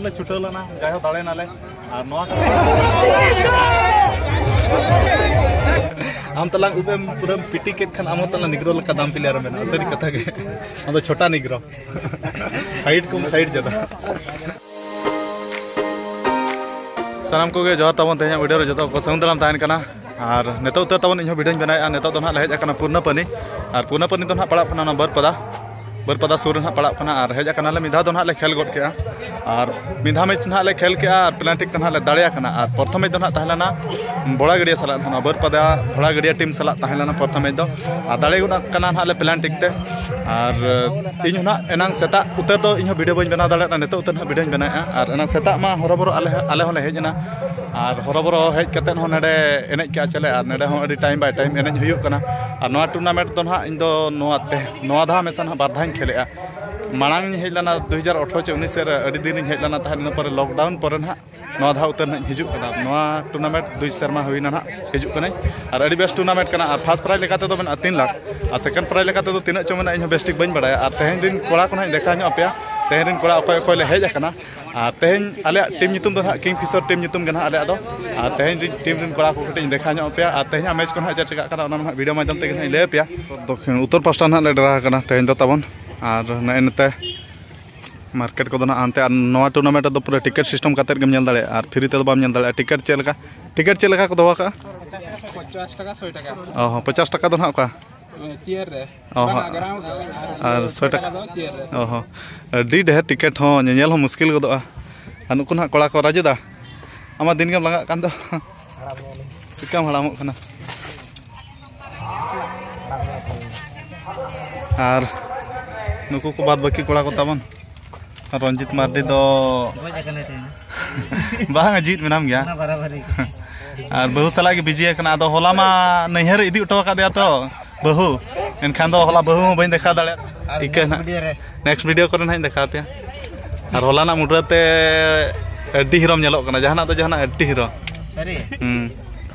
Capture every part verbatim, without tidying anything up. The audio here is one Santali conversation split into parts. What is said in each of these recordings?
ᱞᱮ ᱪᱷᱩᱴᱟᱹᱣ ᱞᱮᱱᱟ, ᱡᱟᱭᱦᱳᱠ ᱫᱟᱲᱮ ᱱᱟᱞᱮ᱾ ᱟᱨ ᱱᱚᱣᱟ ᱟᱢ ᱛᱟᱞᱟᱝ ᱩᱵ ᱮᱢ ᱯᱩᱨᱟᱹᱢ ᱯᱤᱴᱤ ᱠᱮᱫ ᱠᱷᱟᱱ ᱟᱢ ᱦᱚᱸ ᱛᱟᱞᱟᱝ ᱱᱤᱜᱽᱨᱳ ᱞᱮᱠᱟ ᱫᱟᱢ ᱯᱞᱮᱭᱟᱨ ᱮᱢ ᱵᱮᱱᱟᱜᱼᱟ, ᱥᱟᱹᱨᱤ ᱠᱟᱛᱷᱟ ᱜᱮ᱾ ᱟᱢ ᱫᱚ ᱪᱷᱳᱴᱟ ᱱᱤᱜᱽᱨᱳ᱾ ᱦᱟᱭᱤᱴ ᱠᱚᱢ ᱦᱟᱭᱤᱴ ᱡᱟᱫᱟ᱾ ᱥᱟᱱᱟᱢ ᱠᱚᱜᱮ ᱡᱚᱦᱟᱨ ᱛᱟᱵᱚᱱ᱾ ᱛᱮᱦᱮᱧᱟᱜ ᱵᱷᱤᱰᱤᱭᱳ ᱨᱮ ᱡᱚᱛᱚ ᱠᱚ ᱥᱟᱹᱜᱩᱱ ᱫᱟᱨᱟᱢ ᱛᱟᱦᱮᱱ ᱠᱟᱱᱟ᱾ ᱟᱨ ᱱᱤᱛᱚᱜ ᱩᱛᱟᱹᱨ ᱛᱟᱵᱚᱱ ᱤᱧᱦᱚᱸ ᱵᱷᱤᱰᱤᱭᱳᱧ ᱵᱮᱱᱟᱣᱮᱫᱼᱟ᱾ ᱱᱤᱛᱚᱜ ᱫᱚ ᱱᱟᱦᱟᱜ ᱞᱮ ᱦᱮᱡ ᱟᱠᱟᱱᱟ ᱯᱩᱨᱱᱟᱯᱟᱱᱤ᱾ ᱟᱨ ᱯᱩᱨᱱᱟᱯᱟᱱᱤ ᱫᱚ ᱱᱟᱦᱟᱜ ᱯᱟᱲᱟᱜ ᱠᱟᱱᱟ ᱚᱱᱟ ᱵᱟᱹᱨᱯᱟᱫᱟ, ᱵᱟᱹᱨᱯᱟᱫᱟ ᱥᱩᱨ ᱨᱮ ᱱᱟᱦᱟᱜ ᱯᱟᱲᱟᱜ ᱠᱟᱱᱟ᱾ ᱟᱨ ᱦᱮᱡ ᱟᱠᱟᱱᱟᱞᱮ, ᱢᱤᱫ ᱫᱷᱟᱣ ᱫᱚ ᱱᱟᱦᱟᱜ ᱞᱮ ᱠᱷᱮᱞ ᱜᱚᱫ ᱠᱮᱜᱼᱟ᱾ ᱟᱨ ᱢᱤᱫ ᱫᱷᱟᱣ ᱢᱮᱪ ᱱᱟᱦᱟᱜ ᱞᱮ ᱠᱷᱮᱞ ᱠᱮᱜᱼᱟ ᱟᱨ ᱯᱮᱱᱟᱞᱴᱤ ᱛᱮ ᱱᱟᱦᱟᱜ ᱞᱮ ᱫᱟᱲᱮ ᱟᱠᱟᱱᱟ᱾ ᱟᱨ ᱯᱨᱚᱛᱷᱚᱢ ᱢᱮᱪ ᱫᱚ ᱱᱟᱦᱟᱜ ᱛᱟᱦᱮᱸ ᱞᱮᱱᱟ ᱵᱷᱚᱲᱟᱜᱟᱹᱲᱤᱭᱟᱹ ᱥᱟᱞᱟᱜ, ᱱᱟᱦᱟᱜ ᱵᱟᱹᱨᱯᱟᱫᱟ ᱵᱷᱚᱲᱟᱜᱟᱹᱲᱤᱭᱟᱹ ᱴᱤᱢ ᱥᱟᱞᱟᱜ ᱛᱟᱦᱮᱸ ᱞᱮᱱᱟ ᱯᱨᱚᱛᱷᱚᱢ ᱢᱮᱪ ᱫᱚ᱾ ᱟᱨ ᱫᱟᱲᱮ ᱜᱚᱫ ᱠᱟᱱᱟ ᱱᱟᱦᱟᱜ ᱞᱮ ᱯᱮᱱᱟᱞᱴᱤ ᱛᱮ᱾ ᱟᱨ ᱤᱧ ᱦᱚᱸ ᱱᱟᱦᱟᱜ ᱮᱱᱟᱝ ᱥᱮᱛᱟᱜ ᱩᱛᱟᱹᱨ ᱫᱚ ᱤᱧ ᱦᱚᱸ ᱵᱷᱤᱰᱤᱭᱳ ᱵᱟᱹᱧ ᱵᱮᱱᱟᱣ ᱫᱟᱲᱮᱭᱟᱜᱼᱟ, ᱱᱤᱛᱚᱜ ᱩᱛᱟᱹᱨ ᱱᱟᱦᱟᱜ ᱵᱷᱤᱰᱤᱭᱳᱧ ᱵᱮᱱᱟᱣᱮᱫᱼᱟ᱾ ᱟᱨ ᱮᱱᱟᱝ ᱥᱮᱛᱟᱜ ᱢᱟ ᱦᱚᱨᱚᱵᱚᱨᱚ ᱟᱞᱮ, ᱟᱞᱮ ᱦᱚᱸᱞᱮ ᱦᱮᱡ ᱮᱱᱟ᱾ ᱟᱨ ᱦᱚᱨᱚᱵᱚᱨᱚ ᱦᱮᱡ ᱠᱟᱛᱮᱫ ᱦᱚᱸ ᱱᱚᱰᱮ ᱮᱱᱮᱡ ᱠᱮᱜᱼᱟ ᱪᱮᱞᱮ, ᱟᱨ ᱱᱚᱰᱮ ᱦᱚᱸ ᱟᱹᱰᱤ time by time ᱮᱱᱮᱡ ᱦᱩᱭᱩᱜ ᱠᱟᱱᱟ᱾ ᱟᱨ ᱱᱚᱣᱟ tournament ᱫᱚ ᱱᱟᱦᱟᱜ ᱤᱧ ᱫᱚ ᱱᱚᱣᱟ ᱛᱮ, ᱱᱚᱣᱟ ᱫᱷᱟᱣ ᱢᱮᱥᱟ ᱱᱟᱦᱟᱜ ᱵᱟᱨ ᱫᱷᱟᱣ ᱤᱧ ᱠᱷᱮᱞᱮᱜᱼᱟ᱾ ᱢᱟᱲᱟᱝ ᱤᱧ ᱦᱮᱡ ᱞᱮᱱᱟ ᱫᱩ ᱦᱟᱡᱟᱨ ᱟᱴᱷᱨᱚ ᱪᱮ ᱩᱱᱤᱥ ᱥᱮᱫ ᱨᱮ, ᱟᱹᱰᱤ ᱫᱤᱱ ᱤᱧ ᱦᱮᱡ ᱞᱮᱱᱟ ᱛᱟᱦᱮᱸᱫ, ᱤᱱᱟᱹ ᱯᱚᱨᱮ lockdown ᱯᱚᱨᱮ ᱱᱟᱦᱟᱜ ᱱᱚᱣᱟ ᱫᱷᱟᱣ ᱩᱛᱟᱹᱨ ᱱᱟᱦᱟᱜ ᱤᱧ ᱦᱤᱡᱩᱜ ᱠᱟᱱᱟ᱾ ᱱᱚᱣᱟ tournament ᱫᱩᱭ ᱥᱮᱨᱢᱟ ᱦᱩᱭᱱᱟ ᱱᱟᱦᱟᱜ ᱦᱤᱡᱩᱜ ᱠᱟᱹᱱᱟᱹᱧ᱾ ᱟᱨ ᱟᱹᱰᱤ ᱵᱮᱥ tournament ᱠᱟᱱᱟ᱾ ᱟᱨ first prize ᱞᱮᱠᱟ ᱛᱮᱫᱚ ᱢᱮᱱᱟᱜᱼᱟ ᱛᱤᱱ ᱞᱟᱠᱷ, ᱟᱨ second prize ᱞᱮᱠᱟ ᱛᱮᱫᱚ ᱛᱤᱱᱟᱹᱜ ᱪᱚ ᱢᱮᱱᱟᱜᱼᱟ, ᱤᱧ ᱦᱚᱸ ᱵᱮᱥ ᱴᱷᱤᱠ ᱵᱟᱹᱧ ᱵᱟᱲᱟᱭᱟ᱾ ᱟᱨ ᱛᱮᱦᱮᱧ ᱨᱮᱱ ᱠᱚᱲᱟ ᱠᱚ ᱱᱟᱦᱟᱜ ᱤᱧ ᱫᱮᱠᱷᱟᱣ ᱧᱚᱜ ᱟᱯᱮᱭᱟ, ᱛᱮᱦᱮᱧ ᱨᱮᱱ ᱠᱚᱲᱟ ᱚᱠᱚᱭ ᱚᱠᱚᱭ ᱞᱮ ᱦᱮᱡ ᱟᱠᱟᱱᱟ᱾ ᱟᱨ ᱛᱮᱦᱮᱧ ᱟᱞᱮᱭᱟᱜ ᱴᱤᱢ ᱧᱩᱛᱩᱢ ᱫᱚ ᱱᱟᱦᱟᱜ Kingfisher ᱴᱤᱢ ᱧᱩᱛᱩᱢ ᱜᱮ ᱱᱟᱦᱟᱜ ᱟᱞᱮᱭᱟᱜ ᱫᱚ᱾ ᱟᱨ ᱛᱮᱦᱮᱧ ᱨᱮᱱ ᱴᱤᱢ ᱨᱮᱱ ᱠᱚᱲᱟ ᱠᱚ ᱠᱟᱹᱴᱤᱡ ᱤᱧ ᱫᱮᱠᱷᱟᱣ ᱧᱚᱜ ᱟᱯᱮᱭᱟ᱾ ᱟᱨ ᱛᱮᱦᱮᱧᱟᱜ ᱢᱮᱪ ᱠᱚ ᱱᱟᱦᱟᱜ ᱪᱮᱫ ᱪᱮᱠᱟᱜ ᱠᱟᱱᱟ, ᱚᱱᱟ ᱢᱟ ᱱᱟᱦᱟᱜ ᱵᱷᱤᱰᱤᱭᱳ ᱢᱟᱫᱽᱫᱷᱚᱢ ᱛᱮᱜᱮ ᱱᱟᱦᱟᱜ ᱤᱧ ᱞᱟᱹᱭ ᱟᱯᱮᱭᱟ᱾ ᱫᱚᱠᱠᱷᱤᱱ ᱩᱛᱛᱚᱨ ᱯᱟᱥᱴᱟ ᱱᱟᱦᱟᱜ ᱞᱮ ᱰᱮᱨᱟ ᱟᱠᱟᱱᱟ ᱛᱮᱦᱮᱧ ᱫᱚ ᱛᱟᱵᱚᱱ᱾ ᱟᱨ ᱱᱮᱜᱼᱮ ᱱᱚᱛᱮ ᱢᱟᱨᱠᱮᱴ ᱠᱚᱫᱚ ᱱᱟᱦᱟᱜ ᱦᱟᱱᱛᱮ, ᱟᱨ ᱱᱚᱣᱟ tournament ᱨᱮᱫᱚ ᱯᱩᱨᱟᱹ ᱴᱤᱠᱤᱴ system ᱠᱟᱛᱮᱫ ᱜᱮᱢ ᱧᱮᱞ ᱫᱟᱲᱮᱭᱟᱜᱼᱟ, ᱟᱨ free ᱛᱮᱫᱚ ᱵᱟᱢ ᱧᱮᱞ ᱫᱟᱲᱮᱭᱟᱜᱼᱟ᱾ ᱴᱤᱠᱤᱴ ᱪᱮᱫ ᱞᱮᱠᱟ, ᱴᱤᱠᱤᱴ ᱪᱮᱫ ᱞᱮᱠᱟ ᱠᱚ ᱫᱚᱦᱚ ᱠᱟᱜᱼᱟ? ᱯᱚᱪᱟᱥ ᱴᱟᱠᱟ, ᱥᱚᱭ ᱴᱟᱠᱟ᱾ ᱚ ᱦᱚᱸ, ᱯᱚᱪᱟᱥ ᱴᱟᱠᱟ ᱫᱚ ᱱᱟᱦᱟᱜ ᱚᱠᱟ? ᱪᱮᱭᱟᱨ ᱨᱮ᱾ ᱚ ᱦᱚᱸ᱾ ᱵᱟᱝᱟ, ground ᱨᱮ᱾ ᱟᱨ ᱥᱚᱭ ᱴᱟᱠᱟ? ᱫᱚ ᱪᱮᱭᱟᱨ ᱨᱮ᱾ ᱚ ᱦᱚᱸ᱾ ᱟᱹᱰᱤ ᱰᱷᱮᱨ ᱴᱤᱠᱤᱴ ᱦᱚᱸ, ᱧᱮᱧᱮᱞ ᱦᱚᱸ ᱢᱩᱥᱠᱤᱞ ᱜᱚᱫᱚᱜᱼᱟ᱾ ᱟᱨ ᱱᱩᱠᱩ ᱱᱟᱦᱟᱜ ᱠᱚᱲᱟ ᱠᱚ, ᱨᱟᱡᱩ ᱫᱟ, ᱟᱢᱟᱜ ᱫᱤᱱ ᱜᱮᱢ ᱞᱟᱸᱜᱟᱜ ᱠᱟᱱ ᱫᱚ᱾ ᱪᱤᱠᱟᱢ ᱦᱟᱲᱟᱢᱚᱜ ᱠᱟᱱᱟ? ᱟᱨ ᱱᱩᱠᱩ ᱠᱚ ᱵᱟᱫ ᱵᱟᱹᱠᱤ ᱠᱚᱲᱟ ᱠᱚ ᱛᱟᱵᱚᱱ, ᱨᱚᱧᱡᱤᱛ ᱢᱟᱨᱰᱤ ᱫᱚ ᱜᱚᱡ ᱟᱠᱟᱱᱟᱭ ᱛᱮᱦᱮᱧ᱾ ᱵᱟᱝ, ᱡᱤᱣᱤᱫ ᱢᱮᱱᱟᱢ ᱜᱮᱭᱟ᱾ ᱚᱱᱟ ᱵᱟᱨᱟᱵᱟᱨᱤ᱾ ᱟᱨ ᱵᱟᱹᱦᱩ ᱥᱟᱞᱟᱜ ᱜᱮ ᱵᱤᱡᱤ ᱟᱠᱟᱱᱟ᱾ ᱟᱫᱚ ᱦᱚᱞᱟ ᱢᱟ ᱱᱟᱹᱭᱦᱟᱹᱨ ᱤᱫᱤ ᱦᱚᱴᱚ ᱟᱠᱟᱫᱮᱭᱟ ᱛᱚ ᱵᱟᱹᱦᱩ, ᱮᱱᱠᱷᱟᱱ ᱫᱚ ᱦᱚᱞᱟ ᱵᱟᱹᱦᱩ ᱦᱚᱸ ᱵᱟᱹᱧ ᱫᱮᱠᱷᱟᱣ ᱫᱟᱲᱮᱭᱟᱜ᱾ ᱟᱨ ᱤᱠᱟᱹ next ᱱᱟᱜ video ᱨᱮ᱾ Next video ᱠᱚᱨᱮ ᱱᱟᱦᱟᱜ ᱤᱧ ᱫᱮᱠᱷᱟᱣ ᱟᱯᱮᱭᱟ᱾ ᱟᱨ ᱦᱚᱞᱟᱱᱟᱜ ᱢᱩᱰᱨᱟᱹ ᱛᱮ ᱟᱹᱰᱤ ᱦᱤᱨᱚᱢ ᱧᱮᱞᱚᱜ ᱠᱟᱱᱟ, ᱡᱟᱦᱟᱱᱟᱜ ᱫᱚ ᱡᱟᱦᱟᱱᱟᱜ ᱟᱹᱰᱤ ᱦᱤᱨᱚᱢ᱾ ᱥᱟᱹᱨᱤ? ᱦᱩᱸ᱾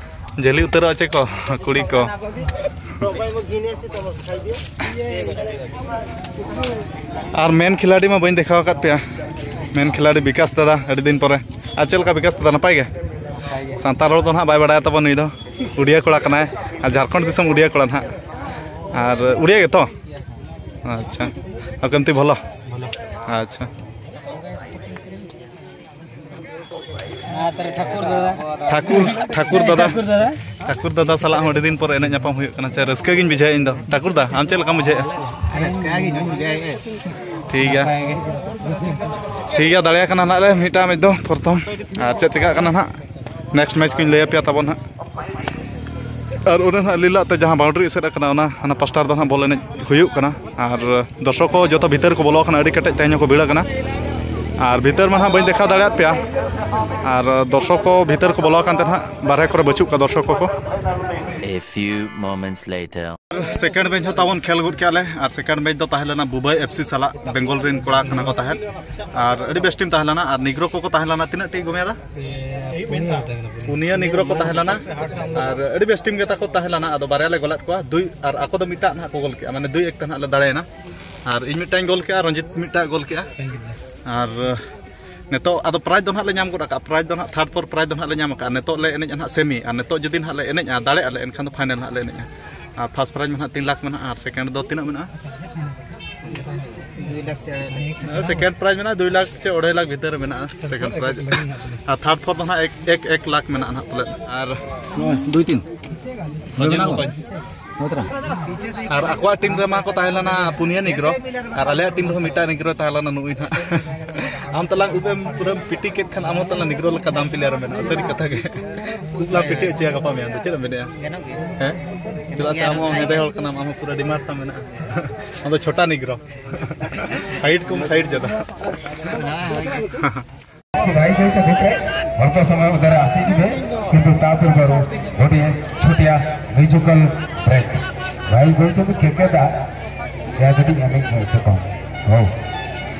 ᱡᱷᱟᱹᱞᱤ ᱩᱛᱟᱹᱨᱚᱜᱼᱟ ᱪᱮ ᱠᱚ ᱠᱩᱲᱤ ᱠᱚ᱾ ᱟᱨ ᱢᱮᱱ ᱠᱷᱤᱞᱟᱲᱤ ᱢᱟ ᱵᱟᱹᱧ ᱫᱮᱠᱷᱟᱣ ᱟᱠᱟᱫ ᱯᱮᱭᱟ᱾ ᱢᱮᱱ ᱠᱷᱤᱞᱟᱲᱤ ᱵᱤᱠᱟᱥ ᱫᱟᱫᱟ, ᱟᱹᱰᱤ ᱫᱤᱱ ᱯᱚᱨᱮ᱾ ᱟᱨ ᱪᱮᱫ ᱞᱮᱠᱟ ᱵᱤᱠᱟᱥ ᱫᱟᱫᱟ, ᱱᱟᱯᱟᱭ ᱜᱮ? ᱥᱟᱱᱛᱟᱲ ᱨᱚᱲ ᱫᱚ ᱱᱟᱦᱟᱜ ᱵᱟᱭ ᱵᱟᱲᱟᱭᱟ ᱛᱟᱵᱚᱱ ᱱᱩᱭ ᱫᱚ᱾ ᱩᱲᱤᱭᱟ ᱠᱚᱲᱟ ᱠᱟᱱᱟᱭ, ᱟᱨ ᱡᱷᱟᱲᱠᱷᱚᱸᱰ ᱫᱤᱥᱚᱢ ᱩᱲᱤᱭᱟ ᱠᱚᱲᱟ ᱱᱟᱦᱟᱜ᱾ ᱟᱨ ᱩᱲᱤᱭᱟ ᱜᱮᱛᱚ? ᱟᱪᱪᱷᱟ᱾ ᱟᱨ ᱠᱮᱢᱛᱤ ᱵᱷᱚᱞᱚ? ᱟᱪᱪᱷᱟ᱾ ᱟᱨ ᱛᱟᱦᱞᱮ ᱴᱷᱟᱹᱠᱩᱨ ᱫᱟᱫᱟ? ᱴᱷᱟᱹᱠᱩᱨ, ᱴᱷᱟᱹᱠᱩᱨ ᱫᱟᱫᱟ᱾ ᱴᱷᱟᱹᱠᱩᱨ ᱫᱟᱫᱟ? ᱴᱷᱟᱹᱠᱩᱨ ᱫᱟᱫᱟ ᱥᱟᱞᱟᱜ ᱦᱚᱸ ᱟᱹᱰᱤ ᱫᱤᱱ ᱯᱚᱨᱮ ᱮᱱᱮᱡ ᱧᱟᱯᱟᱢ ᱦᱩᱭᱩᱜ ᱠᱟᱱᱟ᱾ ᱪᱮ, ᱨᱟᱹᱥᱠᱟᱹ ᱜᱤᱧ ᱵᱩᱡᱷᱟᱹᱣᱮᱫᱼᱟ ᱤᱧ ᱫᱚ᱾ ᱴᱷᱟᱹᱠᱩᱨ ᱫᱟ, ᱟᱢ ᱪᱮᱫ ᱞᱮᱠᱟᱢ ᱵᱩᱡᱷᱟᱹᱣᱮᱫᱼᱟ? ᱨᱟᱹᱥᱠᱟᱹ ᱜᱤᱧ ᱵᱩᱡᱷᱟᱹᱣᱮᱫᱼᱟ᱾ ᱴᱷᱤᱠ ᱜᱮᱭᱟ᱾ ᱱᱟᱯᱟᱭ ᱜᱮ᱾ ᱴᱷᱤᱠ ᱜᱮᱭᱟ, ᱫᱟᱲᱮᱭᱟᱜ ᱠᱟᱱᱟ ᱱᱟᱦᱟᱜ ᱞᱮ ᱢᱤᱫᱴᱟᱝ ᱢᱮᱪ ᱫᱚ ᱯᱨᱚᱛᱷᱚᱢ᱾ ᱟᱨ ᱪᱮᱫ ᱪᱮᱠᱟᱜ ᱠᱟᱱᱟ ᱱᱟᱦᱟᱜ, ᱱᱮᱠᱥᱴ ᱢᱮᱪ ᱠᱚᱧ ᱞᱟᱹᱭ ᱟᱯᱮᱭᱟ ᱛᱟᱵᱚᱱ ᱱᱟᱦᱟᱜ᱾ ᱟᱨ ᱚᱸᱰᱮ ᱱᱟᱦᱟᱜ ᱞᱤᱞᱟᱜ ᱛᱮ ᱡᱟᱦᱟᱸ ᱵᱟᱣᱩᱱᱰᱟᱨᱤ ᱮᱥᱮᱫ ᱟᱠᱟᱱᱟ, ᱚᱱᱟ ᱦᱟᱱᱟ ᱯᱟᱥᱴᱟᱨ ᱫᱚ ᱱᱟᱦᱟᱜ ᱵᱚᱞ ᱮᱱᱮᱡ ᱦᱩᱭᱩᱜ ᱠᱟᱱᱟ᱾ ᱟᱨ ᱫᱚᱨᱥᱚᱠ ᱠᱚ ᱡᱚᱛᱚ ᱵᱷᱤᱛᱟᱹᱨ ᱠᱚ ᱵᱚᱞᱚ ᱟᱠᱟᱱᱟ, ᱟᱹᱰᱤ ᱠᱮᱴᱮᱡ ᱛᱮᱦᱮᱧ ᱦᱚᱸᱠᱚ ᱵᱷᱤᱲ ᱟᱠᱟᱱᱟ᱾ ᱟᱨ ᱵᱷᱤᱛᱟᱹᱨ ᱢᱟ ᱱᱟᱦᱟᱜ ᱵᱟᱹᱧ ᱫᱮᱠᱷᱟᱣ ᱫᱟᱲᱮᱭᱟᱫ ᱯᱮᱭᱟ᱾ ᱟᱨ ᱫᱚᱨᱥᱚᱠ ᱠᱚ ᱵᱷᱤᱛᱟᱹᱨ ᱠᱚ ᱵᱚᱞᱚ ᱟᱠᱟᱱ ᱛᱮ ᱱᱟᱦᱟᱜ ᱵᱟᱨᱦᱮ ᱠᱚᱨᱮ ᱵᱟᱹᱪᱩᱜ ᱠᱚᱣᱟ ᱫᱚᱨᱥᱚᱠ ᱠᱚᱠᱚ᱾ A few moments later. Second match ᱦᱚᱸ ᱛᱟᱵᱚᱱ ᱠᱷᱮᱞ ᱜᱚᱫ ᱠᱮᱜᱼᱟ ᱞᱮ᱾ ᱟᱨ ᱥᱮᱠᱮᱱᱰ ᱢᱮᱪ ᱫᱚ ᱛᱟᱦᱮᱸ ᱞᱮᱱᱟ ᱵᱩᱵᱟᱹᱭ ᱮᱯᱷ ᱥᱤ ᱥᱟᱞᱟᱜ, ᱵᱮᱝᱜᱚᱞ ᱨᱮᱱ ᱠᱚᱲᱟ ᱠᱟᱱᱟ ᱠᱚ ᱛᱟᱦᱮᱸᱫ᱾ ᱟᱨ ᱟᱹᱰᱤ ᱵᱮᱥ ᱴᱤᱢ ᱛᱟᱦᱮᱸ ᱞᱮᱱᱟ᱾ ᱟᱨ ᱱᱤᱜᱽᱨᱳ ᱠᱚᱠᱚ ᱛᱟᱦᱮᱸ ᱞᱮᱱᱟ, ᱛᱤᱱᱟᱹᱜ ᱴᱤᱢ ᱠᱚ ᱢᱮᱱᱫᱟ? ᱯᱩᱱᱭᱟᱹ ᱱᱤᱜᱽᱨᱳ ᱠᱚ ᱛᱟᱦᱮᱸ ᱞᱮᱱᱟ᱾ ᱟᱨ ᱟᱹᱰᱤ ᱵᱮᱥ ᱴᱤᱢ ᱜᱮ ᱛᱟᱠᱚ ᱛᱟᱦᱮᱸ ᱞᱮᱱᱟ᱾ ᱟᱫᱚ ᱵᱟᱨᱭᱟ ᱞᱮ ᱜᱳᱞ ᱟᱫ ᱠᱚᱣᱟ, ᱫᱩᱭ, ᱟᱨ ᱟᱠᱚ ᱫᱚ ᱢᱤᱫᱴᱟᱜ ᱱᱟᱦᱟᱜ ᱠᱚ ᱜᱳᱞ ᱠᱮᱜᱼᱟ, ᱢᱟᱱᱮ ᱫᱩᱭ ᱮᱠ ᱛᱮ ᱱᱟᱦᱟᱜ ᱞᱮ ᱫᱟᱲᱮᱭᱮᱱᱟ᱾ ᱟᱨ ᱤᱧ ᱢᱤᱫᱴᱟᱝ ᱜᱳᱞ ᱠᱮᱜᱼᱟ, ᱨᱚᱧᱡᱤᱛ ᱢᱤᱫᱴᱟᱜ ᱜᱳᱞ ᱠᱮᱜᱼᱟ᱾ ᱟᱨ ᱱᱤᱛᱚᱜ ᱟᱫᱚ ᱯᱨᱟᱭᱤᱡᱽ ᱫᱚ ᱱᱟᱦᱟᱜ ᱞᱮ ᱧᱟᱢ ᱜᱚᱫ ᱟᱠᱟᱫᱼᱟ, ᱯᱨᱟᱭᱤᱡᱽ ᱫᱚ ᱱᱟᱦᱟᱜ ᱛᱷᱟᱨᱰ ᱯᱚᱨ ᱯᱨᱟᱭᱤᱡᱽ ᱫᱚ ᱱᱟᱦᱟᱜ ᱞᱮ ᱧᱟᱢ ᱟᱠᱟᱫᱼᱟ᱾ ᱱᱤᱛᱚᱜ ᱞᱮ ᱮᱱᱮᱡᱼᱟ ᱱᱟᱦᱟᱜ ᱥᱮᱢᱤ, ᱟᱨ ᱱᱤᱛᱚᱜ ᱡᱩᱫᱤ ᱱᱟᱦᱟᱜ ᱞᱮ ᱮᱱᱮᱡᱼᱟ, ᱫᱟᱲᱮᱭᱟᱜᱼᱟ ᱞᱮ, ᱮᱱᱠᱷᱟᱱ ᱫᱚ ᱯᱷᱟᱭᱱᱮᱞ ᱱᱟᱦᱟᱜ ᱞᱮ ᱮᱱᱮᱡᱼᱟ᱾ ᱟᱨ ᱯᱷᱟᱥᱴ ᱯᱨᱟᱭᱤᱡᱽ ᱢᱟ ᱱᱟᱦᱟᱜ ᱛᱤᱱ ᱞᱟᱠᱷ ᱢᱮᱱᱟᱜᱼᱟ, ᱟᱨ ᱥᱮᱠᱮᱱᱰ ᱫᱚ ᱛᱤᱱᱟᱹᱜ ᱢᱮᱱᱟᱜᱼᱟ? ᱫᱩᱭ ᱞᱟᱠᱷ ᱥᱮ ᱟᱲᱟᱭ ᱞᱟᱠᱷ᱾ ᱥᱮᱠᱮᱱᱰ ᱯᱨᱟᱭᱤᱡᱽ ᱢᱮᱱᱟᱜᱼᱟ ᱫᱩᱭ ᱞᱟᱠᱷ ᱪᱮ ᱟᱲᱟᱭ ᱞᱟᱠᱷ ᱵᱷᱤᱛᱟᱹᱨ ᱨᱮ ᱢᱮᱱᱟᱜᱼᱟ ᱥᱮᱠᱮᱱᱰ ᱯᱨᱟᱭᱤᱡᱽ᱾ ᱟᱨ ᱛᱷᱟᱨᱰ ᱯᱷᱳᱨ ᱫᱚ ᱱᱟᱦᱟᱜ ᱮᱠ, ᱮᱠ, ᱮᱠ ᱞᱟᱠᱷ ᱢᱮᱱᱟᱜᱼᱟ ᱱᱟᱦᱟᱜ ᱯᱟᱞᱮᱫ᱾ ᱟᱨ ᱱᱚᱜᱼᱚᱭ ᱫᱩᱭ ᱛᱤᱱ᱾ ᱢᱚᱡᱽ ᱢᱮᱱᱟᱜ ᱵᱚᱠᱚᱧ᱾ ᱵᱚᱠᱚᱧ᱾ ᱦᱳᱭ ᱛᱚᱨᱟ᱾ ᱟᱨ ᱟᱠᱚᱣᱟᱜ ᱴᱤᱢ ᱨᱮᱢᱟ ᱠᱚ ᱛᱟᱦᱮᱸ ᱞᱮᱱᱟ ᱯᱩᱱᱭᱟᱹ ᱱᱤᱜᱽᱨᱳ, ᱟᱨ ᱟᱞᱮᱭᱟᱜ ᱴᱤᱢ ᱨᱮᱦᱚᱸ ᱢᱤᱫᱴᱟᱝ ᱱᱤᱜᱽᱨᱳ ᱛᱟᱦᱮᱸ ᱞᱮᱱᱟ, ᱱᱩᱭ ᱱᱟᱦᱟᱜ᱾ ᱟᱢ ᱛᱟᱞᱟᱝ ᱩᱵ ᱮᱢ ᱯᱩᱨᱟᱹᱢ ᱯᱤᱴᱤ ᱠᱮᱫ ᱠᱷᱟᱱ, ᱟᱢ ᱦᱚᱸ ᱛᱟᱞᱟᱝ ᱱᱤᱜᱽᱨᱳ ᱞᱮᱠᱟ ᱫᱟᱢ ᱯᱞᱮᱭᱟᱨ ᱮᱢ ᱵᱮᱱᱟᱜᱼᱟ, ᱥᱟᱹᱨᱤ ᱠᱟᱛᱷᱟ ᱜᱮ᱾ ᱩᱵ ᱞᱟᱝ ᱯᱤᱴᱤ ᱦᱚᱪᱚᱭᱟ ᱜᱟᱯᱟ ᱢᱮᱭᱟᱝ ᱫᱚ, ᱪᱮᱫ ᱮᱢ ᱢᱮᱱᱮᱜᱼᱟ? ᱦᱮᱸ? ᱪᱮᱫᱟᱜ ᱥᱮ ᱟᱢ ᱦᱚᱸ ᱦᱮᱸᱫᱮ ᱦᱚᱲ ᱠᱟᱱᱟᱢ, ᱟᱢ ᱦᱚᱸ ᱯᱩᱨᱟᱹ ᱰᱤᱢᱟᱱᱰ ᱛᱟᱢ ᱢᱮᱱᱟᱜᱼᱟ᱾ ᱟᱢ ᱫᱚ ᱪᱷᱳᱴᱟ ᱱᱤᱜᱽᱨᱳ᱾ ᱦᱟᱭᱤᱴ ᱠᱚᱢ ᱦᱟᱭᱤᱴ ᱡᱟᱫᱟ᱾ भाई जो तो देखे, बहुत समय उधर आशीष में, किंतु ता पूर्व गोटे छोटिया म्यूजिकल ब्रेक। भाई जो तो केके दा, या गति एमिंग म्यूजिक हो।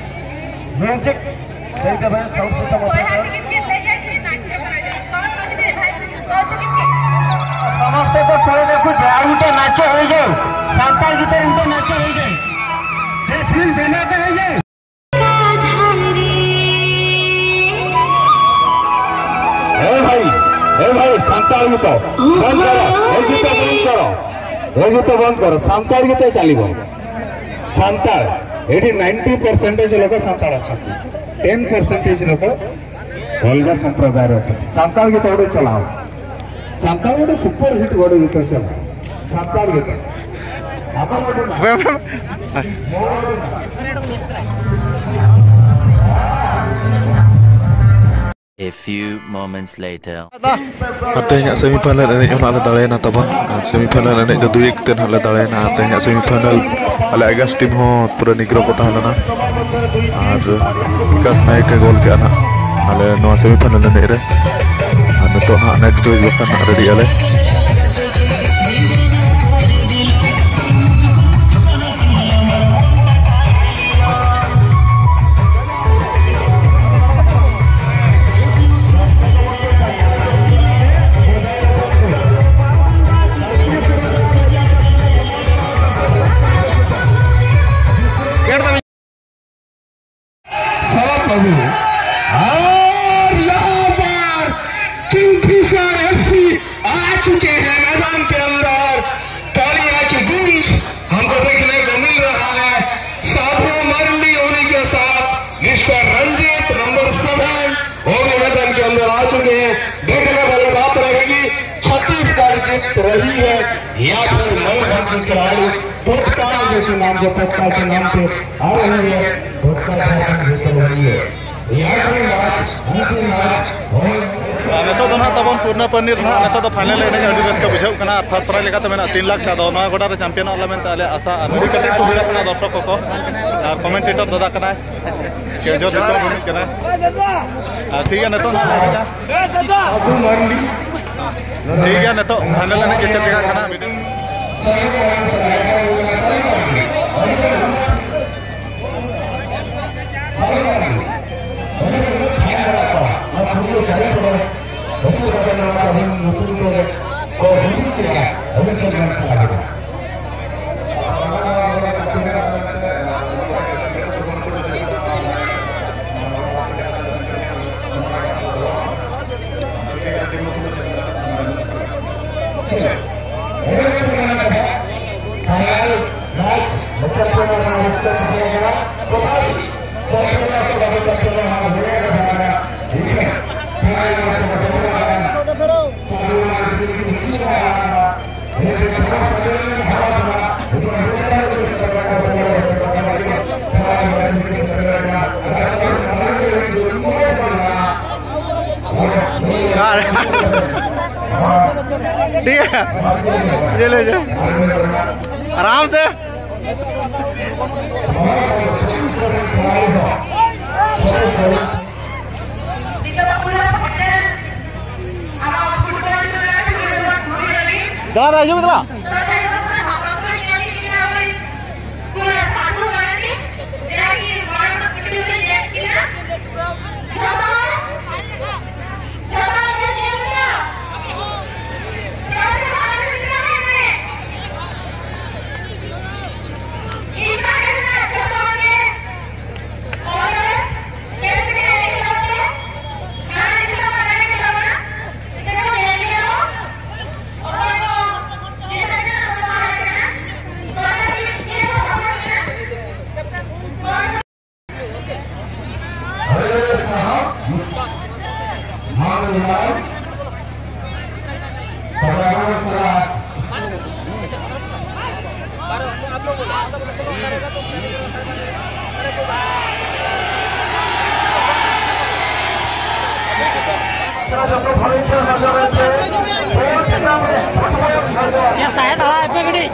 म्यूजिक, सही जगह, साउंड सिस्टम ऑपरेटर। ସମସ୍ତେ ତ ତଳେ ଦେଖୁଛେ, ଆଉ ଗୋଟେ ନାଚ ହେଇଯାଉ, ସାନ୍ତା ଗୀତରେ ଗୋଟେ ନାଚ ହେଇଯାଉ। ସେ ଫିଲ୍ମ ଧନ୍ୟବାଦ ହେଇଯାଉ। ଗୀତ ବନ୍ଦ କର, ଏ ଗୀତ ବନ୍ଦ କର, ଏ ଗୀତ ବନ୍ଦ କର। ସାନ୍ତାଳ ଗୀତ ଚାଲିବ। ସାନ୍ତାଳ, ଏଠି ନାଇଣ୍ଟି ପରସେଣ୍ଟେଜ ଲୋକ ସାନ୍ତାଳ ଅଛନ୍ତି, ଟେନ୍ ପରସେଣ୍ଟେଜ ଲୋକ ଅଲଗା ସମ୍ପ୍ରଦାୟର ଅଛନ୍ତି। ସାନ୍ତାଳ ଗୀତ ଗୋଟେ ଚଲାଅ, ସାନ୍ତାଳ ଗୋଟେ ସୁପର ହିଟ୍ ଗୋଟେ ଗୀତ ଚଲାଅ, ସାନ୍ତାଳ ଗୀତ। ଆପଣ ଗୋଟେ ନା। A few moments later. ᱟᱨ ᱛᱮᱦᱮᱧᱟᱜ ᱥᱮᱢᱤ ᱯᱷᱟᱭᱱᱟᱞ ᱮᱱᱮᱡ ᱦᱚᱸ ᱱᱟᱜ ᱞᱮ ᱫᱟᱲᱮᱭᱮᱱᱟ ᱛᱟᱵᱚᱱ᱾ ᱟᱨ ᱥᱮᱢᱤ ᱯᱷᱟᱭᱱᱟᱞ ᱮᱱᱮᱡ ᱫᱚ ᱫᱩᱭ ᱮᱠ ᱛᱮ ᱱᱟᱜ ᱞᱮ ᱫᱟᱲᱮᱭᱮᱱᱟ᱾ ᱟᱨ ᱛᱮᱦᱮᱧᱟᱜ ᱥᱮᱢᱤ ᱯᱷᱟᱭᱱᱟᱞ ᱟᱞᱮ ᱟᱜᱟᱥ ᱴᱤᱢ ᱦᱚᱸ ᱯᱩᱨᱟᱹ ᱱᱤᱜᱽᱨᱚ ᱠᱚ ᱛᱟᱦᱮᱸ ᱞᱮᱱᱟ᱾ ᱟᱨ ᱵᱤᱠᱟᱥ ᱱᱟᱭᱮᱠ ᱮ ᱜᱳᱞ ᱠᱮᱜᱼᱟ ᱱᱟᱜ ᱟᱞᱮ ᱱᱚᱣᱟ ᱥᱮᱢᱤ ᱯᱷᱟᱭᱱᱟᱞ ᱮᱱᱮᱡ ᱨᱮ᱾ ᱟᱨ ᱱᱤᱛᱚᱜ ᱱᱟᱜ ᱱᱮᱠᱥᱴ ᱩᱭᱤᱠ ᱵᱟᱠᱷᱟᱱ ᱱᱟᱜ ᱨᱮᱰᱤ ᱟᱞᱮ᱾ शरद बाबू। और यहाँ पर किंगफिशर एफसी आ चुके हैं मैदान के अंदर। तालियां की गूंज हमको देखने को मिल रहा है। साधु मरंडी उन्हीं के साथ मिस्टर रंजीत नंबर सेवन वो भी मैदान के अंदर आ चुके हैं। देखने वाली बात रहेगी, छत्तीसगढ़ जीत रही है या फिर मयूरभंज के खिलाड़ी धोतका जो के नाम, जो पटना के नाम पे आ रही है, धोतका झारखंड जीत रही है। यहाँ की मैच, यहाँ की मैच और ᱱᱤᱛᱚᱜ ᱫᱚ ᱱᱟᱦᱟᱜ ᱛᱟᱵᱚᱱ ᱯᱩᱨᱱᱟ ᱯᱟᱱᱤᱨ ᱱᱟᱦᱟᱜ ᱱᱤᱛᱚᱜ ᱫᱚ ᱯᱷᱟᱭᱱᱟᱞ ᱮᱱᱮᱡ ᱟᱹᱰᱤ ᱨᱟᱹᱥᱠᱟᱹ ᱵᱩᱡᱷᱟᱹᱜ ᱠᱟᱱᱟ᱾ ᱟᱨ ᱯᱷᱟᱥᱴ ᱯᱨᱟᱭᱤᱡᱽ ᱞᱮᱠᱟᱛᱮ ᱢᱮᱱᱟᱜᱼᱟ ᱛᱤᱱ ᱞᱟᱠᱷ ᱴᱟᱠᱟ᱾ ᱟᱫᱚ ᱱᱚᱣᱟ ᱜᱚᱰᱟ ᱨᱮ ᱪᱟᱢᱯᱤᱭᱟᱱᱚᱜ ᱞᱮ ᱢᱮᱱᱛᱮ ᱟᱞᱮ ᱟᱥᱟ᱾ ᱟᱨ ᱟᱹᱰᱤ ᱠᱟᱹᱴᱤᱡ ᱠᱚ ᱵᱷᱤᱲᱚᱜ ᱠᱟᱱᱟ ᱫᱚᱨᱥᱚᱠ ᱠᱚᱠᱚ᱾ ᱟᱨ ᱠᱚᱢᱮᱱᱴᱮᱴᱚᱨ ᱫᱟᱫᱟ ᱠᱟᱱᱟᱭ, ᱠᱮᱣᱡᱷᱚᱨ ᱫᱤᱥᱚᱢ ᱨᱤᱱᱤᱡ ᱠᱟᱱᱟᱭ᱾ ᱟᱨ ᱴᱷᱤᱠ ᱜᱮᱭᱟ, ᱱᱤᱛᱚᱜ ᱱᱟᱦᱟᱜ ᱴᱷᱤᱠ ᱜᱮᱭᱟ, ᱱᱤᱛᱚᱜ ᱯᱷᱟᱭᱱᱟᱞ ᱮᱱᱮᱡ ᱜᱮ ᱪᱮᱫ ᱪᱮᱠᱟᱜ ᱠᱟᱱᱟ ᱢᱤᱫᱴᱮᱱ᱾ ठीक है, ये ले जा, आराम से। ᱫᱟᱫᱟ, ᱦᱤᱡᱩᱜ ᱢᱮ ᱫᱟᱫᱟ᱾ ᱭᱟ ᱥᱟᱦᱮᱫ ᱟᱲᱟᱜ ᱟᱭ ᱯᱮ ᱠᱟᱹᱴᱤᱡ᱾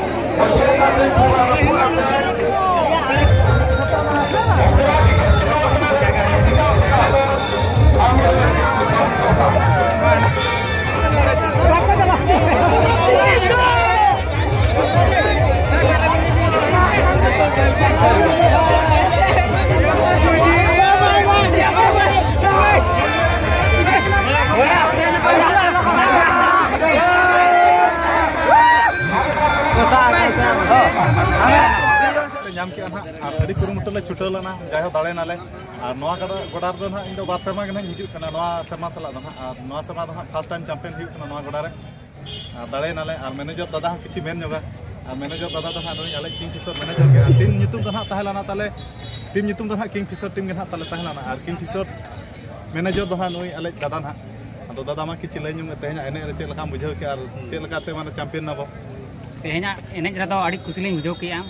ᱞᱮ ᱧᱟᱢ ᱠᱮᱜᱼᱟ ᱱᱟᱦᱟᱜ, ᱟᱨ ᱟᱹᱰᱤ ᱠᱩᱨᱩᱢᱩᱴᱩ ᱞᱮ ᱪᱷᱩᱴᱟᱹᱣ ᱞᱮᱱᱟ, ᱡᱟᱭᱦᱳᱠ ᱫᱟᱲᱮᱭᱮᱱᱟᱞᱮ᱾ ᱟᱨ ᱱᱚᱣᱟ ᱜᱚᱰᱟ, ᱜᱚᱰᱟ ᱨᱮᱫᱚ ᱱᱟᱦᱟᱜ ᱤᱧ ᱫᱚ ᱵᱟᱨ ᱥᱮᱨᱢᱟ ᱜᱮ ᱱᱟᱦᱟᱜ ᱤᱧ ᱦᱤᱡᱩᱜ ᱠᱟᱱᱟ, ᱱᱚᱣᱟ ᱥᱮᱨᱢᱟ ᱥᱟᱞᱟᱜ ᱫᱚ ᱱᱟᱦᱟᱜ᱾ ᱟᱨ ᱱᱚᱣᱟ ᱥᱮᱨᱢᱟ ᱫᱚ ᱱᱟᱦᱟᱜ first time champion ᱦᱩᱭᱩᱜ ᱠᱟᱱᱟ ᱱᱚᱣᱟ ᱜᱚᱰᱟ ᱨᱮ᱾ ᱟᱨ ᱫᱟᱲᱮᱭᱮᱱᱟᱞᱮ᱾ ᱟᱨ manager ᱫᱟᱫᱟ ᱦᱚᱸ ᱠᱤᱪᱷᱩ ᱢᱮᱱ ᱧᱚᱜᱟ᱾ ᱟᱨ ᱢᱮᱱᱮᱡᱟᱨ ᱫᱟᱫᱟ ᱫᱚ ᱦᱟᱸᱜ ᱱᱩᱭ ᱟᱞᱮ ᱠᱤᱝ ᱯᱷᱤᱥᱟᱨ ᱢᱮᱱᱮᱡᱟᱨ ᱜᱮ, ᱟᱨ ᱴᱤᱢ ᱧᱩᱛᱩᱢ ᱫᱚ ᱦᱟᱸᱜ ᱛᱟᱦᱮᱸ ᱞᱮᱱᱟ ᱛᱟᱞᱮ, ᱴᱤᱢ ᱧᱩᱛᱩᱢ ᱫᱚ ᱦᱟᱸᱜ ᱠᱤᱝ ᱯᱷᱤᱥᱟᱨ ᱴᱤᱢ ᱜᱮ ᱦᱟᱸᱜ ᱛᱟᱞᱮ ᱛᱟᱦᱮᱸ ᱞᱮᱱᱟ, ᱟᱨ ᱠᱤᱝ ᱯᱷᱤᱥᱟᱨ ᱢᱮᱱᱮᱡᱟᱨ ᱫᱚ ᱦᱟᱸᱜ ᱱᱩᱭ ᱟᱞᱮ ᱫᱟᱫᱟ ᱦᱟᱸᱜ᱾ ᱟᱫᱚ ᱫᱟᱫᱟ, ᱢᱟ ᱠᱤᱪᱷᱩ ᱞᱟᱹᱭ ᱧᱚᱜ ᱢᱮ, ᱛᱮᱦᱮᱧᱟᱜ ᱮᱱᱮᱡ ᱨᱮ ᱪᱮᱫ ᱞᱮᱠᱟᱢ ᱵᱩᱡᱷᱟᱹᱣ ᱠᱮᱜᱼᱟ ᱟᱨ ᱪᱮᱫ ᱞᱮᱠᱟᱛᱮ ᱢᱟᱱᱮ ᱪᱟᱢᱯᱤᱭᱟᱱ ᱱᱟᱵᱚ? ᱛᱮᱦᱮᱧᱟᱜ ᱮᱱᱮᱡ ᱨᱮᱫᱚ ᱟᱹᱰᱤ ᱠᱩᱥᱤ ᱞᱤᱧ ᱵᱩᱡᱷᱟᱹᱣ ᱠᱮᱜᱼᱟ᱾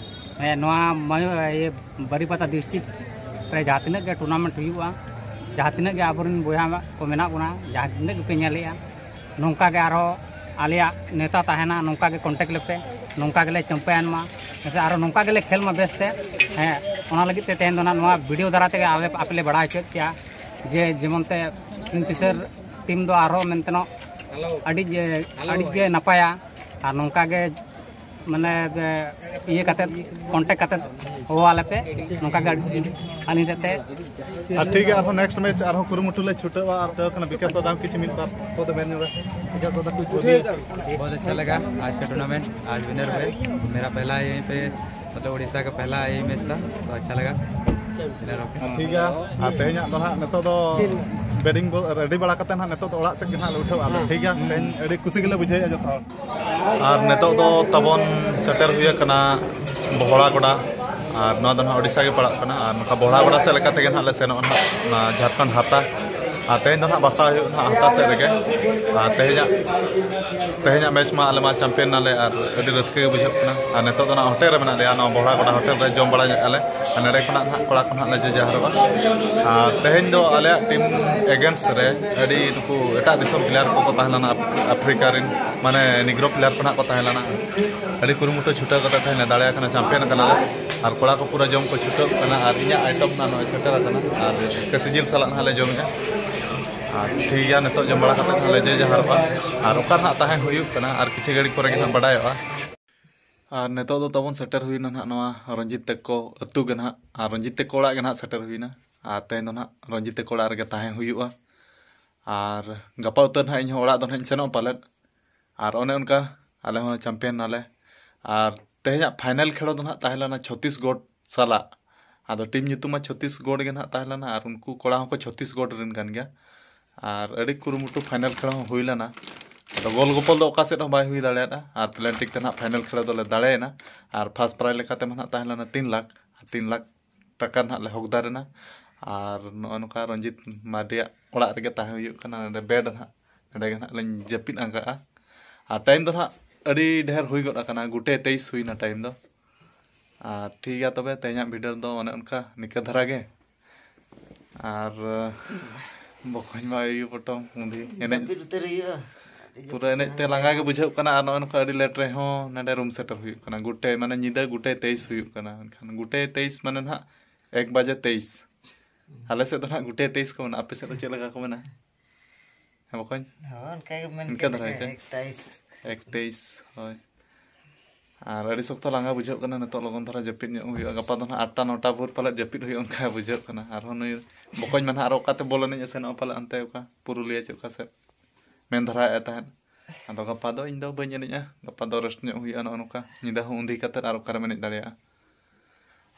ᱦᱮᱸ, ᱱᱚᱣᱟ ᱢᱟᱭ-, ᱤᱭᱟᱹ, ᱵᱟᱨᱤᱯᱟᱫᱟ ᱰᱤᱥᱴᱨᱤᱠᱴ ᱨᱮ ᱡᱟᱦᱟᱸ ᱛᱤᱱᱟᱹᱜ ᱜᱮ ᱴᱩᱨᱱᱟᱢᱮᱱᱴ ᱦᱩᱭᱩᱜᱼᱟ, ᱡᱟᱦᱟᱸ ᱛᱤᱱᱟᱹᱜ ᱜᱮ ᱟᱵᱚᱨᱮᱱ ᱵᱚᱭᱦᱟ ᱠᱚ ᱢᱮᱱᱟᱜ ᱵᱚᱱᱟ, ᱡᱟᱦᱟᱸ ᱛᱤᱱᱟᱹᱜ ᱜᱮᱯᱮ ᱧᱮᱞᱮᱜᱼᱟ, ᱱᱚᱝᱠᱟ ᱜᱮ ᱟᱨᱦᱚᱸ ᱟᱞᱮᱭᱟᱜ ᱱᱮᱣᱛᱟ ᱛᱟᱦᱮᱱᱟ, ᱱᱚᱝᱠᱟ ᱜᱮ ᱠᱚᱱᱴᱮᱠᱴ ᱞᱮᱯᱮ, ᱱᱚᱝᱠᱟ ᱜᱮᱞᱮ ᱪᱟᱢᱯᱤᱭᱟᱱ ᱢᱟ, ᱦᱮᱸ ᱥᱮ, ᱟᱨᱦᱚᱸ ᱱᱚᱝᱠᱟ ᱜᱮᱞᱮ ᱠᱷᱮᱞ ᱢᱟ ᱵᱮᱥ ᱛᱮ᱾ ᱦᱮᱸ, ᱚᱱᱟ ᱞᱟᱹᱜᱤᱫ ᱛᱮ ᱛᱮᱦᱮᱧ ᱫᱚ ᱱᱟᱜ ᱱᱚᱣᱟ ᱵᱷᱤᱰᱤᱭᱳ ᱫᱟᱨᱟᱭ ᱛᱮᱜᱮ ᱟᱞᱮ, ᱟᱯᱮ ᱞᱮ ᱵᱟᱲᱟᱭ ᱦᱚᱪᱚᱭᱮᱫ ᱯᱮᱭᱟ ᱡᱮ ᱡᱮᱢᱚᱱ ᱛᱮ ᱠᱤᱝ ᱯᱷᱤᱥᱟᱨ ᱴᱤᱢ ᱫᱚ ᱟᱨᱦᱚᱸ ᱢᱮᱱᱛᱮᱱᱚᱜ ᱟᱹᱰᱤ ᱡᱮ, ᱟᱹᱰᱤ ᱜᱮ ᱱᱟᱯᱟᱭᱟ, ᱟᱨ ᱱᱚᱝᱠᱟ ᱜᱮ ᱢᱟᱱᱮ ᱤᱭᱟᱹ ᱠᱟᱛᱮ, ᱠᱚᱱᱴᱮᱠᱴ ᱠᱟᱛᱮ ᱦᱚᱦᱚ ᱟᱞᱮ ᱯᱮ, ᱱᱚᱝᱠᱟ ᱜᱮ ᱟᱹᱞᱤᱧ ᱥᱮᱫ ᱛᱮ᱾ ᱟᱨ ᱴᱷᱤᱠ ᱜᱮᱭᱟ, ᱟᱨᱦᱚᱸ ᱱᱮᱠᱥᱴ ᱢᱮᱪ ᱟᱨᱦᱚᱸ ᱠᱩᱨᱩᱢᱩᱴᱩ ᱞᱮ ᱪᱷᱩᱴᱟᱹᱣᱟ᱾ ᱟᱨ ᱛᱟᱹᱣ ᱠᱟᱱᱟ ᱵᱤᱠᱟᱥ ᱫᱟᱫᱟ ᱦᱚᱸ ᱠᱤᱪᱷᱩ ᱢᱤᱫ ᱵᱟᱨ ᱠᱚ ᱫᱚ ᱢᱮᱱ ᱧᱚᱜᱟ᱾ ᱵᱤᱠᱟᱥ ᱫᱟᱫᱟ ᱠᱩᱪ ᱵᱳᱞᱤᱭᱮ᱾ बहुत अच्छा लगा आज का टूर्नाᱢᱮᱱᱴ, आज विनर हुए। मेरा पहला यहीं पे, मतलब उड़ीसा का पहला यही मैच था, तो अच्छा लगा विनर होके। ᱴᱷᱤᱠ ᱜᱮᱭᱟ, ᱟᱨ ᱛᱮᱦᱮᱧᱟᱜ ᱫᱚ ᱦᱟᱸᱜ ᱱᱤᱛᱚᱜ ᱫᱚ ᱵᱮᱰᱤᱝ ᱵᱚ ᱨᱮᱰᱤ ᱵᱟᱲᱟ ᱠᱟᱛᱮ ᱦᱟᱸᱜ ᱱᱤᱛᱚᱜ ᱫᱚ ᱚᱲᱟᱜ ᱥᱮᱫ ᱜᱮ ᱦᱟᱸᱜ ᱞᱮ ᱩᱴᱷᱟᱹᱣᱟ᱾ ᱟᱫᱚ ᱴᱷᱤᱠ ᱜᱮᱭᱟ, ᱛᱮᱦᱮᱧ ᱟᱹᱰᱤ ᱠᱩᱥᱤ ᱜᱮᱞᱮ ᱵᱩᱡᱷᱟᱹᱣᱮᱫᱼᱟ ᱡᱚᱛᱚ ᱦᱚᱲ᱾ ᱟᱨ ᱱᱤᱛᱚᱜ ᱫᱚ ᱛᱟᱵᱚᱱ ᱥᱮᱴᱮᱨ ᱦᱩᱭ ᱟᱠᱟᱱᱟ ᱵᱚᱦᱲᱟ ᱜᱚᱰᱟ, ᱟᱨ ᱱᱚᱣᱟ ᱫᱚ ᱱᱟᱦᱟᱜ ᱳᱰᱤᱥᱟ ᱜᱮ ᱯᱟᱲᱟᱜ ᱠᱟᱱᱟ᱾ ᱟᱨ ᱱᱚᱝᱠᱟ ᱵᱚᱦᱲᱟ ᱜᱚᱰᱟ ᱥᱮᱫ ᱞᱮᱠᱟ ᱛᱮᱜᱮ ᱱᱟᱦᱟᱜ ᱞᱮ ᱥᱮᱱᱚᱜᱼᱟ ᱱᱟᱦᱟᱜ ᱚᱱᱟ ᱡᱷᱟᱲᱠᱷᱚᱸᱰ ᱦᱟᱛᱟ᱾ ᱟᱨ ᱛᱮᱦᱮᱧ ᱫᱚ ᱱᱟᱦᱟᱜ ᱵᱟᱥᱟ ᱦᱩᱭᱩᱜᱼᱟ ᱱᱟᱦᱟᱜ ᱦᱟᱛᱟ ᱥᱮᱫ ᱨᱮᱜᱮ᱾ ᱟᱨ ᱛᱮᱦᱮᱧᱟᱜ, ᱛᱮᱦᱮᱧᱟᱜ ᱢᱮᱪ ᱢᱟ ᱟᱞᱮ ᱢᱟ ᱪᱟᱢᱯᱤᱭᱟᱱ ᱱᱟᱞᱮ, ᱟᱨ ᱟᱹᱰᱤ ᱨᱟᱹᱥᱠᱟᱹ ᱜᱮ ᱵᱩᱡᱷᱟᱹᱜ ᱠᱟᱱᱟ᱾ ᱟᱨ ᱱᱤᱛᱚᱜ ᱫᱚ ᱱᱟᱦᱟᱜ ᱦᱳᱴᱮᱞ ᱨᱮ ᱢᱮᱱᱟᱜ ᱞᱮᱭᱟ, ᱱᱚᱣᱟ ᱵᱚᱦᱲᱟ ᱜᱚᱰᱟ ᱦᱳᱴᱮᱞ ᱨᱮ ᱡᱚᱢ ᱵᱟᱲᱟ ᱧᱚᱜ ᱟᱞᱮ᱾ ᱟᱨ ᱱᱚᱰᱮ ᱠᱷᱚᱱᱟᱜ ᱱᱟᱦᱟᱜ ᱠᱚᱲᱟ ᱠᱚ ᱱᱟᱦᱟᱜ ᱞᱮ ᱡᱮ ᱡᱟᱦᱟᱨᱚᱜᱼᱟ᱾ ᱟᱨ ᱛᱮᱦᱮᱧ ᱫᱚ ᱟᱞᱮᱭᱟᱜ ᱴᱤᱢ ᱮᱜᱮᱱᱥᱴ ᱨᱮ ᱟᱹᱰᱤ ᱱᱩᱠᱩ ᱮᱴᱟᱜ ᱫᱤᱥᱚᱢ ᱯᱞᱮᱭᱟᱨ ᱠᱚᱠᱚ ᱛᱟᱦᱮᱸ ᱞᱮᱱᱟ, ᱟᱯ-, ᱟᱯᱷᱨᱤᱠᱟ ᱨᱮᱱ, ᱢᱟᱱᱮ ᱱᱤᱜᱽᱨᱳ ᱯᱞᱮᱭᱟᱨ ᱠᱚ ᱱᱟᱦᱟᱜ ᱠᱚ ᱛᱟᱦᱮᱸ ᱞᱮᱱᱟ᱾ ᱟᱹᱰᱤ ᱠᱩᱨᱩᱢᱩᱴᱩ ᱪᱷᱩᱴᱟᱹᱣ ᱠᱟᱛᱮ ᱛᱮᱦᱮᱧ ᱞᱮ ᱫᱟᱲᱮᱭᱟᱜ ᱠᱟᱱᱟ, ᱪᱟᱢᱯᱤᱭᱟᱱ ᱠᱟᱱᱟᱞᱮ᱾ ᱟᱨ ᱠᱚᱲᱟ ᱠᱚ ᱯᱩᱨᱟᱹ ᱡᱚᱢ ᱠᱚ ᱪᱷᱩᱴᱟᱹᱣ ᱠᱟᱱᱟ᱾ ᱟᱨ ᱤᱧᱟᱹᱜ ᱟᱭᱴᱚᱢ ᱱᱟᱦᱟᱜ ᱱᱚᱜᱼᱚᱭ ᱥᱮᱴᱮᱨ ᱟᱠᱟᱱᱟ, ᱟᱨ ᱠᱟᱹᱥᱤ ᱡᱤᱞ ᱥᱟᱞᱟᱜ ᱱᱟᱦᱟᱜ ᱞᱮ ᱡᱚᱢᱮᱜᱼᱟ᱾ ᱟᱨ ᱴᱷᱤᱠ ᱜᱮᱭᱟ, ᱱᱤᱛᱚᱜ ᱡᱚᱢ ᱵᱟᱲᱟ ᱠᱟᱛᱮ ᱱᱟᱦᱟᱜ ᱞᱮ ᱡᱮ ᱡᱟᱦᱟᱨᱚᱜᱼᱟ᱾ ᱟᱨ ᱚᱠᱟ ᱱᱟᱦᱟᱜ ᱛᱟᱦᱮᱸ ᱦᱩᱭᱩᱜ ᱠᱟᱱᱟ, ᱟᱨ ᱠᱤᱪᱷᱩ ᱜᱷᱟᱹᱲᱤᱡ ᱯᱚᱨᱮ ᱜᱮ ᱱᱟᱦᱟᱜ ᱵᱟᱰᱟᱭᱚᱜᱼᱟ᱾ ᱟᱨ ᱱᱤᱛᱚᱜ ᱫᱚ ᱛᱟᱵᱚᱱ ᱥᱮᱴᱮᱨ ᱦᱩᱭᱱᱟ ᱱᱟᱦᱟᱜ ᱱᱚᱣᱟ ᱨᱚᱧᱡᱤᱛ ᱛᱟᱠᱚ ᱟᱹᱛᱩ ᱜᱮ ᱱᱟᱦᱟᱜ, ᱟᱨ ᱨᱚᱧᱡᱤᱛ ᱛᱟᱠᱚ ᱚᱲᱟᱜ ᱜᱮ ᱱᱟᱦᱟᱜ ᱥᱮᱴᱮᱨ ᱦᱩᱭᱱᱟ᱾ ᱟᱨ ᱛᱮᱦᱮᱧ ᱫᱚ ᱱᱟᱦᱟᱜ ᱨᱚᱧᱡᱤᱛ ᱛᱟᱠᱚ ᱚᱲᱟᱜ ᱨᱮᱜᱮ ᱛᱟᱦᱮᱸ ᱦᱩᱭᱩᱜᱼᱟ᱾ ᱟᱨ ᱜᱟᱯᱟ ᱩᱛᱟᱹᱨ ᱱᱟᱦᱟᱜ ᱤᱧ ᱦᱚᱸ ᱚᱲᱟᱜ ᱫᱚ ᱱᱟᱦᱟᱜ ᱤᱧ ᱥᱮᱱᱚᱜ ᱯᱟᱞᱮᱫ᱾ ᱟᱨ ᱚᱱᱮ ᱚᱱᱠᱟ ᱟᱞᱮ ᱦᱚᱸ ᱪᱟᱢᱯᱤᱭᱟᱱ ᱱᱟᱞᱮ᱾ ᱟᱨ ᱛᱮᱦᱮᱧᱟᱜ ᱯᱷᱟᱭᱱᱮᱞ ᱠᱷᱮᱞᱳ ᱫᱚ ᱱᱟᱦᱟᱜ ᱛᱟᱦᱮᱸ ᱞᱮᱱᱟ ᱪᱷᱚᱛᱤᱥᱜᱚᱰ ᱥᱟᱞᱟᱜ᱾ ᱟᱫᱚ ᱴᱤᱢ ᱧᱩᱛᱩᱢ ᱢᱟ ᱪᱷᱚᱛᱤᱥᱜᱚᱰ ᱜᱮ ᱱᱟᱦᱟᱜ ᱛᱟᱦᱮᱸ ᱞᱮᱱᱟ, ᱟᱨ ᱩᱱᱠᱩ ᱠᱚᱲᱟ ᱦᱚᱸᱠᱚ ᱪᱷᱚᱛᱤᱥᱜᱚᱰ ᱨᱮᱱ ᱠᱟᱱ ᱜᱮᱭᱟ᱾ ᱟᱨ ᱟᱹᱰᱤ ᱠᱩᱨᱩᱢᱩᱴᱩ ᱯᱷᱟᱭᱱᱮᱞ ᱠᱷᱮᱞ ᱦᱚᱸ ᱦᱩᱭ ᱞᱮᱱᱟ᱾ ᱟᱫᱚ ᱜᱳᱞ ᱜᱳᱯᱚᱞ ᱫᱚ ᱚᱠᱟ ᱥᱮᱫ ᱦᱚᱸ ᱵᱟᱭ ᱦᱩᱭ ᱫᱟᱲᱮᱭᱟᱫᱟ᱾ ᱟᱨ ᱯᱮᱱᱟᱞᱴᱤ ᱛᱮ ᱱᱟᱦᱟᱜ ᱯᱷᱟᱭᱱᱟᱞ ᱠᱷᱮᱞ ᱫᱚᱞᱮ ᱫᱟᱲᱮᱭᱮᱱᱟ᱾ ᱟᱨ ᱯᱷᱟᱥᱴ ᱯᱨᱟᱭᱤᱡᱽ ᱞᱮᱠᱟᱛᱮ ᱢᱟ ᱱᱟᱦᱟᱜ ᱛᱟᱦᱮᱸ ᱞᱮᱱᱟ ᱛᱤᱱ ᱞᱟᱠᱷ, ᱟᱨ ᱛᱤᱱ ᱞᱟᱠᱷ ᱴᱟᱠᱟ ᱱᱟᱦᱟᱜ ᱞᱮ ᱦᱚᱠᱫᱟᱨ ᱮᱱᱟ᱾ ᱟᱨ ᱱᱚᱜᱼᱚ ᱱᱚᱝᱠᱟ ᱨᱚᱧᱡᱤᱛ ᱢᱟᱨᱰᱤᱭᱟᱜ ᱚᱲᱟᱜ ᱨᱮᱜᱮ ᱛᱟᱦᱮᱸ ᱦᱩᱭᱩᱜ ᱠᱟᱱᱟ, ᱱᱚᱰᱮ ᱵᱮᱰ ᱱᱟᱦᱟᱜ, ᱱᱚᱰᱮ ᱜᱮ ᱱᱟᱦᱟᱜ ᱞᱤᱧ ᱡᱟᱹᱯᱤᱫ ᱟᱸᱜᱟᱜᱼᱟ᱾ ᱟᱨ ᱴᱟᱭᱤᱢ ᱫᱚ ᱱᱟᱦᱟᱜ ᱟᱹᱰᱤ ᱰᱷᱮᱨ ᱦᱩᱭ ᱜᱚᱫ ᱟᱠᱟᱱᱟ, ᱜᱚᱴᱮ ᱛᱮᱭᱤᱥ ᱦᱩᱭᱱᱟ ᱴᱟᱭᱤᱢ ᱫᱚ᱾ ᱟᱨ ᱴᱷᱤᱠ ᱜᱮᱭᱟ, ᱛᱚᱵᱮ ᱛᱮᱦᱮᱧᱟᱜ ᱵᱷᱤᱰᱤᱭᱳ ᱫᱚ ᱚᱱᱮ ᱚᱱᱠᱟ ᱱᱤᱠᱟᱹ ᱫᱷᱟᱨᱟ ᱜᱮ᱾ ᱟᱨ ᱵᱚᱠᱚᱧ ᱢᱟ ᱟᱭᱩ ᱯᱚᱴᱚᱢ ᱩᱱᱫᱤ ᱮᱱᱮᱡ ᱡᱟᱹᱯᱤᱫ ᱩᱛᱟᱹᱨ ᱦᱩᱭᱩᱜᱼᱟ᱾ ᱟᱹᱰᱤ ᱡᱳᱨ ᱯᱩᱨᱟᱹ ᱮᱱᱮᱡ ᱛᱮ ᱥᱟᱱᱟ ᱞᱟᱸᱜᱟ ᱜᱮ ᱠᱟᱱᱟ᱾ ᱵᱩᱡᱷᱟᱹᱜ ᱠᱟᱱᱟ᱾ ᱟᱨ ᱱᱚᱜᱼᱚᱭ ᱱᱚᱝᱠᱟ ᱟᱹᱰᱤ ᱞᱮᱴ ᱨᱮᱦᱚᱸ ᱱᱚᱰᱮ ᱨᱩᱢ ᱥᱮᱴᱮᱨ ᱦᱩᱭᱩᱜ ᱠᱟᱱᱟ᱾ ᱜᱚᱴᱮ ᱢᱟᱱᱮ ᱧᱤᱫᱟᱹ ᱜᱚᱴᱮ ᱛᱮᱭᱤᱥ ᱦᱩᱭᱩᱜ ᱠᱟᱱᱟ᱾ ᱢᱮᱱᱠᱷᱟᱱ ᱜᱚᱴᱮ ᱛᱮᱭᱤᱥ ᱢᱟᱱᱮ ᱱᱟᱦᱟᱜ ᱮᱠ ᱵᱟᱡᱮ ᱛᱮᱭᱤᱥ᱾ ᱟᱞᱮ ᱥᱮᱫ ᱫᱚ ᱱᱟᱦᱟᱜ ᱜᱚᱴᱮ ᱛᱮᱭᱤᱥ ᱠᱚ ᱢᱮᱱᱟ᱾ ᱟᱯᱮ ᱥᱮᱫ ᱫᱚ ᱪᱮᱫ ᱞᱮᱠᱟ ᱠᱚ ᱢᱮᱱᱟ? ᱦᱮᱸ ᱵᱚᱠᱚᱧ? ᱦᱳᱭ, ᱚᱱᱠᱟ ᱜᱮ ᱢᱮᱱ ᱤᱱᱠᱟᱹ ᱠᱮᱫ ᱫᱷᱟᱨᱟ ᱞᱮᱠᱟ, ᱜᱮᱥᱮ? ᱮᱠ ᱛᱮᱭᱤᱥ᱾ ᱮᱠ ᱛᱮᱭᱤᱥ, ᱦᱳᱭ᱾ ᱟᱨ ᱟᱹᱰᱤ ᱥᱚᱠᱛᱚ ᱞᱟᱸᱜᱟ ᱵᱩᱡᱷᱟᱹᱜ ᱠᱟᱱᱟ ᱱᱤᱛᱚᱜ, ᱞᱚᱜᱚᱱ ᱫᱷᱟᱨᱟ ᱡᱟᱹᱯᱤᱫ ᱧᱚᱜ ᱦᱩᱭᱩᱜᱼᱟ᱾ ᱜᱟᱯᱟ ᱫᱚ ᱱᱟᱦᱟᱜ ᱟᱴᱴᱟ ᱱᱚᱴᱟ ᱵᱷᱳᱨ ᱯᱟᱞᱮᱫ ᱡᱟᱹᱯᱤᱫ ᱦᱩᱭᱩᱜᱼᱟ, ᱚᱱᱠᱟ ᱵᱩᱡᱷᱟᱹᱜ ᱠᱟᱱᱟ᱾ ᱟᱨᱦᱚᱸ ᱱᱩᱭ ᱵᱚᱠᱚᱧ ᱢᱟ ᱱᱟᱦᱟᱜ ᱟᱨᱚ ᱚᱠᱟᱛᱮ ᱵᱚᱞ ᱮᱱᱮᱡ ᱮ ᱥᱮᱱᱚᱜᱼᱟ ᱯᱟᱞᱮᱫ, ᱦᱟᱱᱛᱮ ᱚᱠᱟ ᱯᱩᱨᱩᱞᱤᱭᱟᱹ ᱪᱮ ᱚᱠᱟ ᱥᱮᱫ ᱢᱮᱱ ᱫᱷᱟᱨᱟᱭᱮᱫ ᱛᱟᱦᱮᱸᱫ᱾ ᱟᱫᱚ ᱜᱟᱯᱟ ᱫᱚ ᱤᱧ ᱫᱚ ᱵᱟᱹᱧ ᱮᱱᱮᱡᱼᱟ, ᱜᱟᱯᱟ ᱫᱚ ᱨᱮᱥᱴ ᱧᱚᱜ ᱦᱩᱭᱩᱜᱼᱟ᱾ ᱱᱚᱜᱼᱚ ᱱᱚᱝᱠᱟ ᱧᱤᱫᱟᱹ ᱦᱚᱸ ᱩᱱᱫᱤ ᱠᱟᱛᱮᱫ ᱟᱨ ᱚᱠᱟᱨᱮᱢ ᱮᱱᱮᱡ ᱫᱟᱲᱮᱭᱟᱜᱼᱟ?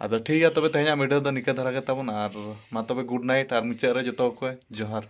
ᱟᱫᱚ ᱴᱷᱤᱠ ᱜᱮᱭᱟ, ᱛᱚᱵᱮ ᱛᱮᱦᱮᱧᱟᱜ ᱵᱷᱤᱰᱤᱭᱳ ᱫᱚ ᱱᱤᱠᱟᱹ ᱫᱷᱟᱨᱟ ᱜᱮ ᱛᱟᱵᱚᱱ᱾ ᱟᱨ ᱢᱟ ᱛᱚᱵᱮ ᱜᱩᱰ ᱱᱟᱭᱤᱴ, ᱟᱨ ᱢᱩᱪᱟᱹᱫ ᱨᱮ ᱡᱚᱛᱚ ᱠᱚ ᱡᱚᱦᱟᱨ᱾